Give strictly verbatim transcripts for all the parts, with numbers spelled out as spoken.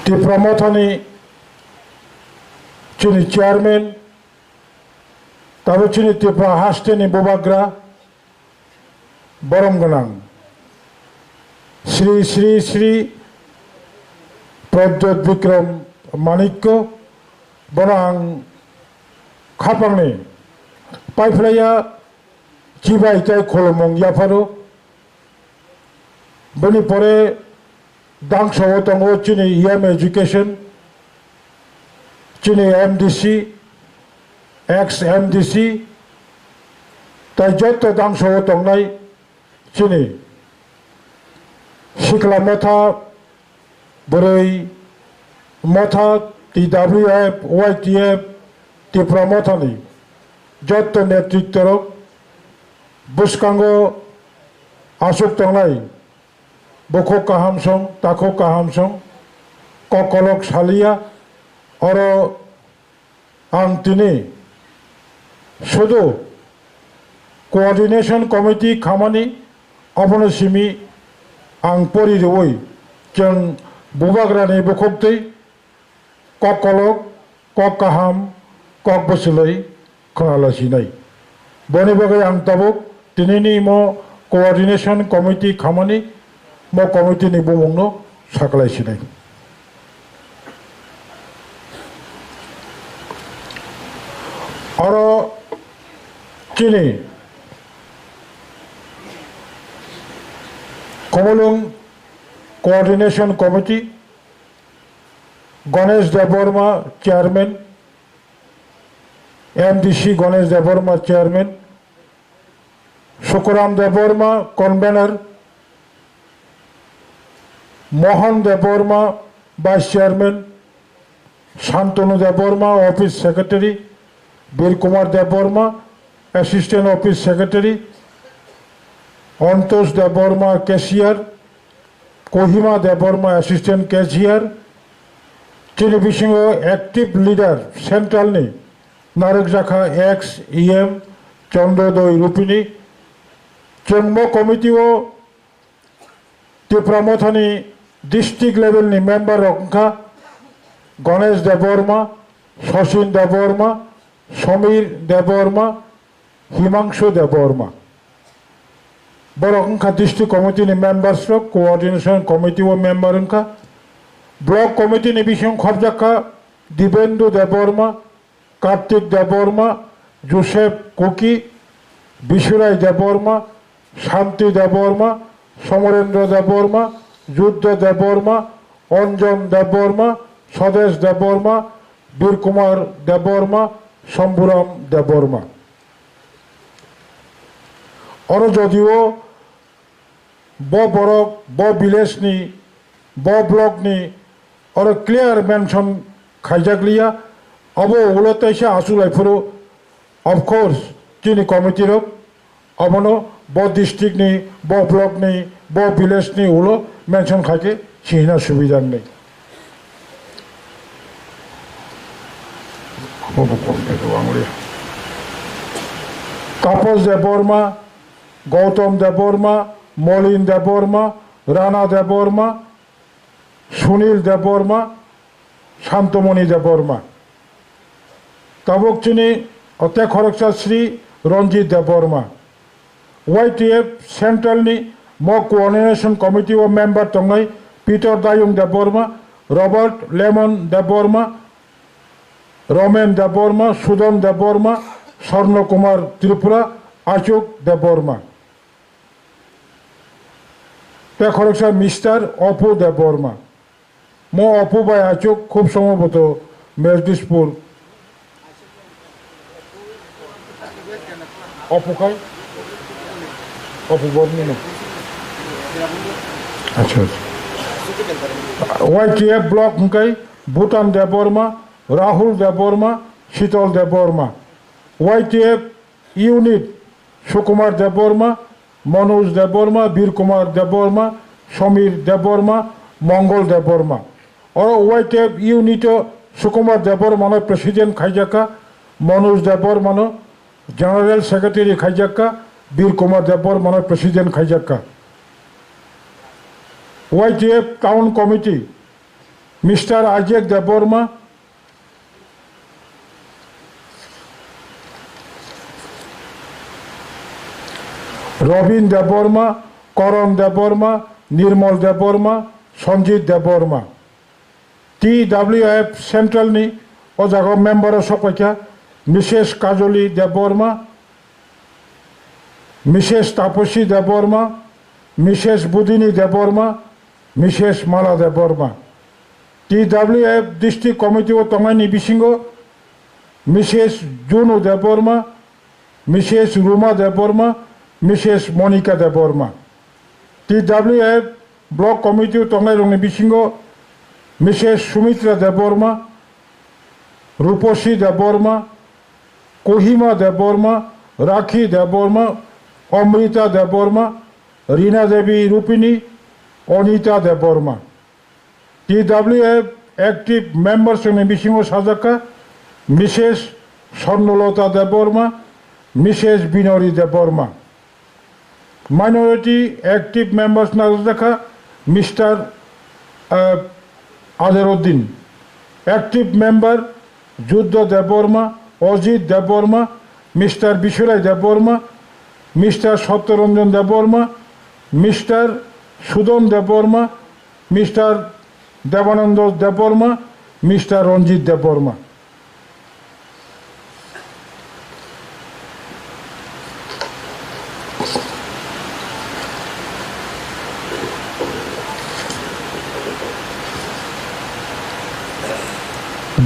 Tipra Mothani chini chairman, tabo chini Tipra hasteni bubagra, borom gwnang Sri Sri Sri Pradyot Bikram Manikya, bono ang khapangni paiphlaiya chibai tei khulumung yapharo. Bini pore dangsa o tongo chini E M Education, chini M D C, ex M D C, tai jotto dangsa o tongnai chini Sikla Motha, Bwrwi Motha, T W F, Y T F, Tipra Mothani jotto netritworok bwskango aswk tongnai. Bukhuk kaham song, takhuk kaham song, kokolok saliya, oro ang tini sudu coordination committee khamani abono simi ang pori rwui chwng bubagrani bukhuktwi kok kolok, kok kaham, kok bwchwlwi khwnalaisinai. Boni bagwi ang tabuk tinini mo coordination committee khamani mo committee ni bumungno saklaisinai. Oro chini Komolwng Coordination Committee, Ganesh Debbarma, Chairman, M D C Ganesh Debbarma, Chairman, Sukuram Debbarma, Convener, Mohan Debbarma, Vice Chairman, Shantanu Debbarma, Office Secretary, Bir Kumar Debbarma, Assistant Office Secretary, Antosh Debbarma, Cashier, Kohima Debbarma, Assistant Cashier, chini bisingo active leader central ni narwkjakha ex E M Chandrodoi Rupini. Chwng bo committee o Tipra Mothani district level ni member rok wngkha Ganesh Debbarma, Sachin Debbarma, Samir Debbarma, Himangshu Debbarma. Borok wngkha district committee ni members rok, coordination committee o member wngkha. Block committee ni bising khobjakha Dibendu Debbarma, Kartik Debbarma, Joseph Kuki, Bisurai Debbarma, Shanti Debbarma, Somorendra Debbarma, Juddha Debbarma, Anjan Debbarma, Swadesh Debbarma, Bir Kumar Debbarma, Shambhuram Debbarma. Oro jodio bo borok, bo village ni, bo block ni oro clear mention khaijak liya, abo ulo teisa achuk lai phuru, of course, chini committee rok abono bo district ni, bo block ni, bo village ni ulo mention khaikhe sihina subida wngnai. Tapas Debbarma, Gautam Debbarma, Molin Debbarma, Rana Debbarma, Sunil Debbarma, Santomoni Debbarma. Tabuk chini o tei khoroksa Sri Ranjit Debbarma. Y T F Central ni mo Coordination Committee o member tongnai Peter Dayung Debbarma, Robert Lemon Debbarma, Romen Debbarma, Sudon Debbarma, Swarno Kumar Tripura, Achuk Debbarma. Tei khoroksa Mister Opu Debbarma. Mo Opu bai achuk khub somo boto Mejdispur. Opu kai? Opu Bormino. Acha, acha. Y T F block hwnkhe Bhutan Debbarma, Rahul Debbarma, Shitol Debbarma. Y T F unit Sukumar Debbarma, Manoj Debbarma, Bir Kumar Debbarma, Samir Debbarma, Mongol Debbarma. Oro Y T F unit o Sukumar Debbarma no president khaijakha, Manoj Debbarma no general secretary khaijakha, Bir Kumar Debbarma no president khaijakha. Y T F town committee Mister Ajek Debbarma, Robin Debbarma, Koron Debbarma, Nirmal Debbarma, Sanjit Debbarma. T W F Central ni o jaga o member o sok paikha Missus Kajoli Debbarma, Missus Taposi Debbarma, Missus Budini Debbarma, Missus Mala Debbarma. T W F District Committee o tongnai ni bisingo Missus Junu Debbarma, Missus Ruma Debbarma, Missus Monica Debbarma. T W F Block Committee o tongnai rokni bisingo Missus Sumitra Debbarma, Ruposi Debbarma, Kohima Debbarma, Rakhi Debbarma, Amrita Debbarma, Rina Devi Rupini, Anita Debbarma. T W F active members ni bisingo sajakha Missus Swarnalata Debbarma, Missus Binori Debbarma. Minority active members najakha Mister, uh, Azaruddin. Active member Juddo Debbarma, Ajit Debbarma, Mister Bishurai Debbarma, Mister Satyaranjan Debbarma, Mister Sudon Debbarma, Mister Debananda Debbarma, Mister Ranjit Debbarma.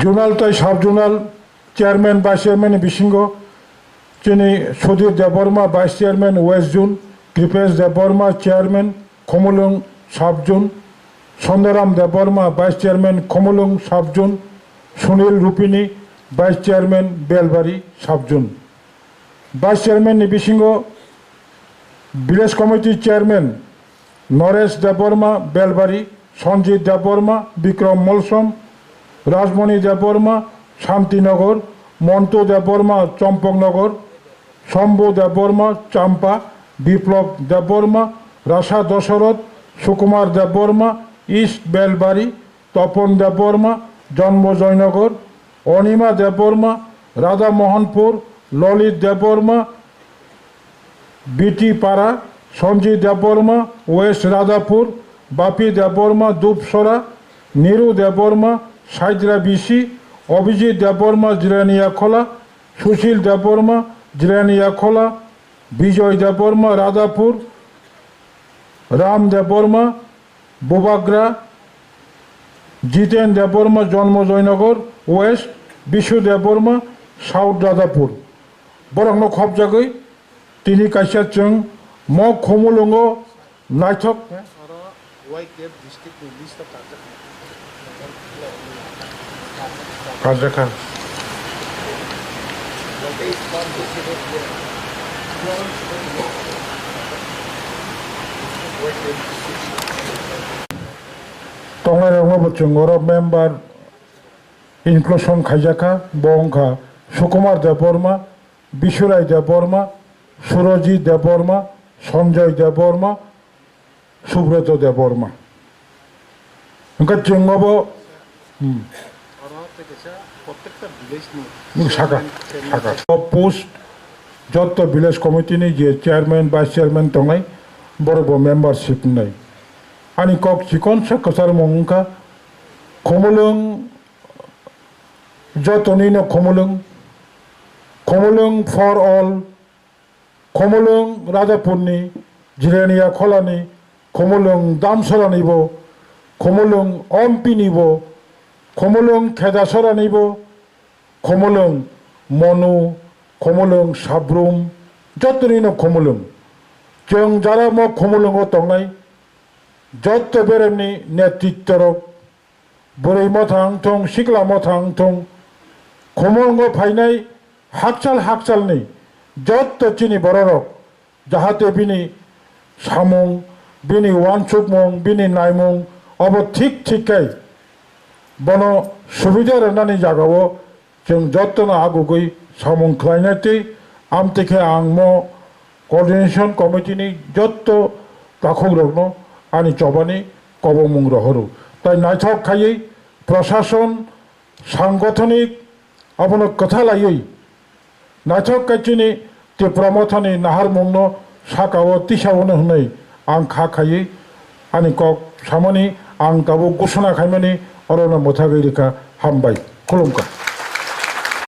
Zonal tei sub-zonal chairman, vice chairman ni bisingo chini Sudhir Debbarma, vice chairman, West Zone, Kripesh Debbarma, chairman, Khumulwng sub-zone, Sondaram Debbarma, vice chairman, Khumulwng sub-zone, Sunil Rupini, vice chairman, Belbari sub-zone. Vice chairman ni bisingo village committee chairman Naresh Debbarma, Belbari, Sanjit Debbarma, Bikram Molsom, Rajmoni Debbarma, Shantinagar, Montu Debbarma, Champaknagar, Shambhu Debbarma, Champa, Biplab Debbarma, Rasa Dasarath, Sukumar Debbarma, East Belbari, Tapan Debbarma, Janmajoynagar, Anima Debbarma, Radha Mohanpur, Lalit Debbarma, Biti Para, Sanjay Debbarma, West Radhapur, Bapi Debbarma, Dupsora, Niru Debbarma, Saidra Bisi, Abhijit Debbarma, Jirania Khola, Sushil Debbarma, Jirania Khola, Bijoy Debbarma, Radhapur, Ram Debbarma, Bubagra, Jiten Debbarma, Janmajoynagar West, Bishu Debbarma, South Radhapur. Borokno khopjagwi tini kaisa chwng mo Khumulwngo naithok. Oro Y K F district ni list o karjakha. Karjakha. Tongnairokno bo chwng oro member inclusion khaijakha, bo wngkha Sukumar Debbarma, Bishurai Debbarma, Surojit Debbarma, Sanjoy Debbarma, Subroto Debbarma. Hwnkhe chwng obo, hmm. Oro tei kaisa protekta village ni saka, chairman saka. O post jotto village committee ni je chairman, vice chairman tongnai, borok bo membership wngnai. Ani kok chikon sa kwcharmung wngkha, Khumulwng jotoni no Khumulwng, Khumulwng for all, Khumulwng Radhapurni, Jirania Kholani, Khumulwng Damsoranibo, Khumulwng Ompinibo, Khumulwng Khedasoranibo, Khumulwng Monu, Khumulwng Sabrum, jotoni no Khumulwng. Chwng jara mo Khumulwngo tongnai, jotto beremni netrittorok, bwrwi motha wngthung, sikla motha wngthung, Khumulwngo phainai hakchal hakchalni jotto chini bororok, jahate bini samung, bini uansukmung, bini naimung obo thik thik khe bono subida rwnani jagao chwng jottono agugwi samung khlainai tei amtwi khe ang mo coordination committee ni jotto takhukrokno ani chobani kobongmung rohoro. Tai naithok khaiwi Prashason, sangothonik abono kwtha laiwi naithok kaichini Tipra Mothani naharmungno saka-o tisao hwnwi hwnwi ang kha khaiwi ani kok samani ang tabuk gusuna khaimani orono mwthagwi rikha. Hambai. Khulumkha.